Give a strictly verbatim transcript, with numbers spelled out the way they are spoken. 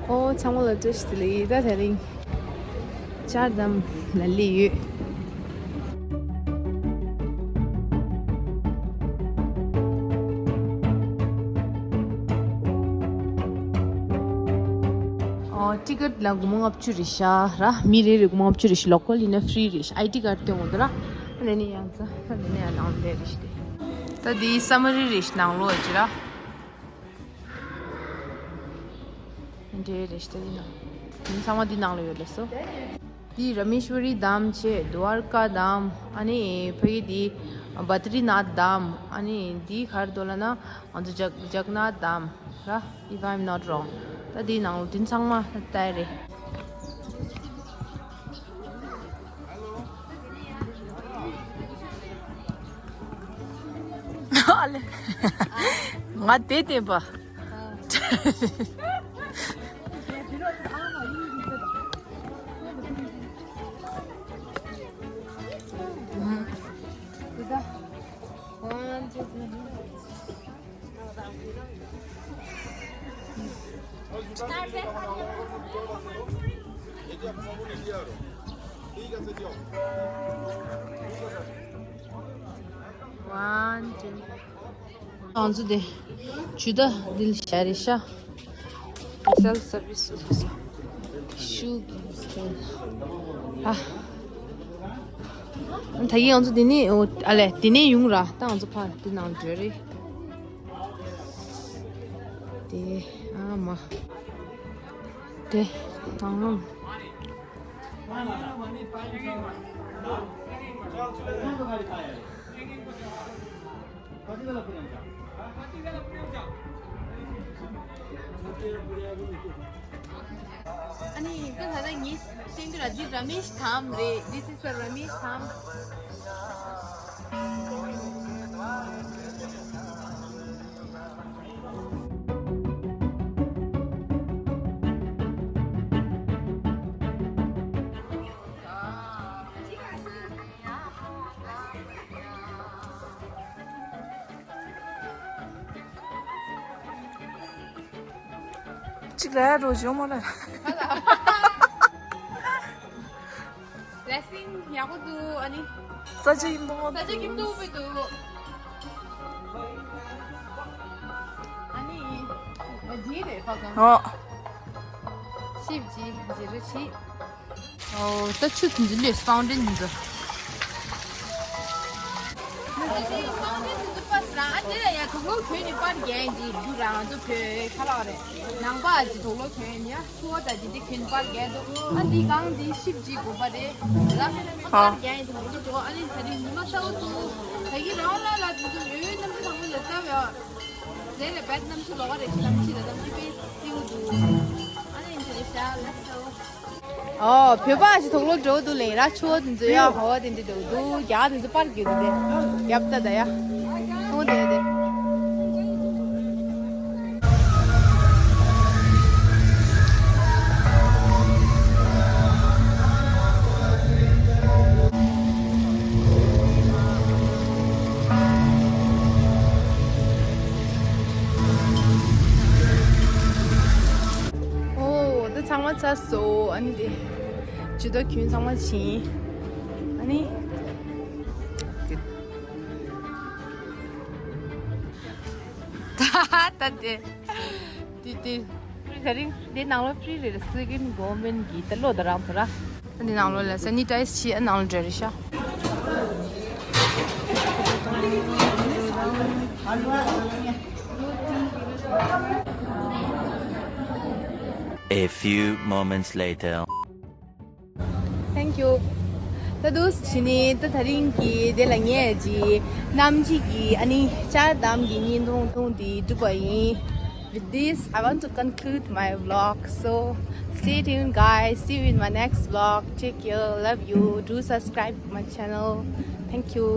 ཨོ་ཚང་མ་ལ་བཀྲ་ཤིས་བདེ་ལེགས། ད་དེ་རིང་ཅར་དྷམ་ལ་སླེབས་ཡོད། ཨོ་ཊི་ཀེཊ་ལ་སྒོར་མོ་ལྔ་བཅུ་རེད་ཤག་ར། མི་རེ་རེ་སྒོར་མོ་ལྔ་བཅུ་རེད་ཤག། ལོ་ཀལ་ཡིན་ན་ཕི་རི་རེད་ཤག། ཨའི་ཌི་ཀར་སྟོན་དགོས་འདུག་ར། ཨ་ནི་ཡང་ཙ་ཨ་ནི་ཡང་ནང་ལ་རེད་ཤག། ད་འདི་ས་མ་རི་རེད་ཤག། ནང་ལོགས་ཡོད་ཀྱི་ར། འདྲེ་རེ་ཤི་ཏེ་ཡིན་ན། ཚང་མ་འདི་ནང་ལ་ཡོད་ལེ་སོ། འདི་ར་མེ་ཤི་ཝ་རི་དྷམ་བྱས། དུ་ཝར་ཀ་དྷམ། ཨ་ནི་ཕ་གི་འདི་བ་དྲི་ནཱཐ་དྷམ། ཨ་ནི་འདི་ག་རེ་འདུག་ལབ་ན་ང་ཚོ་ཇག་ཇག་ནཱཐ་དྷམ་ར། If I'm not wrong། ད་འདི་ནང་ལ་འདི་ཚང་མ་ལྟ་ཡ་རེད། ང་དེ་བསྟན་པ། One, two. ང་ཚོ་དེ་ཇུ་ད་འདི་ལ་བཞག་རེད་ཤག། Self service། ཤུ་གི་ཨ། ད་གིན་ང་ཚོ་འདི་ནས་ཨ་ལས་འདི་ནས་ཡོང་ར། ད་ང་ཚོ་ཕར་འདི་ནང་འགྲོ་རེད། དེ་ཨ་མ། དེ་དང་ལོ། ཨ་ནི་ད་ད་ལྟ་ངས་བསྟན་རྒྱུ་ལ་འདི་ར་མེཤ་དྷམ་རེད། This is the Ramesh Dham། གཅིག་ལ་རོ་བཞོན་མ་ལ། Blessing ཡག་པོ་འདུག་ཨ་ནི། ས་ཆ་ཡིན་པོ། ས་ཆ་ཡིན་འདུག་པའི་འདུག་ཨ་ནི། ཇི་རེད་ཕ་གང་། ཨོ། ཤིབ་ཇི་ཇི་རུ་ཤི། ཨོ། ད་ཆུ་འཛིན་ལས་སའུན་ཌན་འཛིན། ཨ་འདི་ལ་ཡ་དུག་ལོག་གྱོན་ནས་པར་རྒྱག་ཡིན་གྱི་རྒྱུ་རང་ཚོ་བོད་ཁ་ལག་རེད། ནང་པ་ཨ་ཅི་དུག་ལོག་གྱོན་ཡིན་ཡ། ཆུ་བ་དང་འདི་འདི་གྱོན་པར་རྒྱག་འདུག་ཨ་འདི་གང་འདི་ཤིབ་ཅིག་དགོས་པ་རེད། ལ་པར་རྒྱག་ཡིན་དུག་ལོག་འགྲོ། ཨ་ནི་ད་རིང་ཉི་མ་གསར་པ་འདུག་ད་གི་རང་ལ་ལ་དུ་དུ་ཡོད་ཡོད་རྣམ་པ་དང་པོ་ལ་ལྟ་བའི་རེད་རེད། བད་གནམ་གཤིས་ལོགས་ཀ་རེད། གནམ་གཤིས་ལ་གནམ་གཤིས་དཔེ་བསིལ་པོ་འདུག་ཨ་ནི་འདི་རེད་ཤག་ལགས་སོ། ཨོ། བོད་པ་ཞིག་དུག་ལོག་འགྲོ་འདུག་ལེ་ར། ཆུ་བོ་འཛུལ་ཡ་ཧོ་དེ་འདྲ་འགྲོ་འདུག་རྒྱ་དེ་ཚོ་པར་གྱི་འདུག་དེ། རྒྱབ་ད་ད་ཡ། ཐུང་དེ་དེ། ཨོ། ད་ཚང་མ་ཚར་སོང་། ཨ་ནི་དེ་ཇུ་ད་གྱོན་ཚང་མ་ཕྱིན། ཨ་ནི། ད་ད་དེ་དེ་དེ་ད་རིང་དེ་ནང་ལོགས་ཕི་རི་རེད། སི་ཀིན་གོ་མེན་གི་ད་ལོ་ད་རང་ཕ་ར། འདི་ནང་ལོགས་ལ་སེ་ནི་ཊའིཛ་བྱས། ཨ་ནང་ལོགས་འདྲ་རེད་ཤག A few moments later. Thank you. ད་དུས་ཕྱི་ནས་ད་ད་རིང་གི་དེ་ལ་ངས་ཀྱི་གནམ་གྱི་གི་ཨ་ནི་ཅར་དྷམ་གི་བརྙན་ཐུང་ཐུང་འདི་གྲུབ་པ་ཡིན། With this, I want to conclude my vlog. So, stay tuned, guys. See you in my next vlog. Take care. Love you. Do subscribe my channel. Thank you.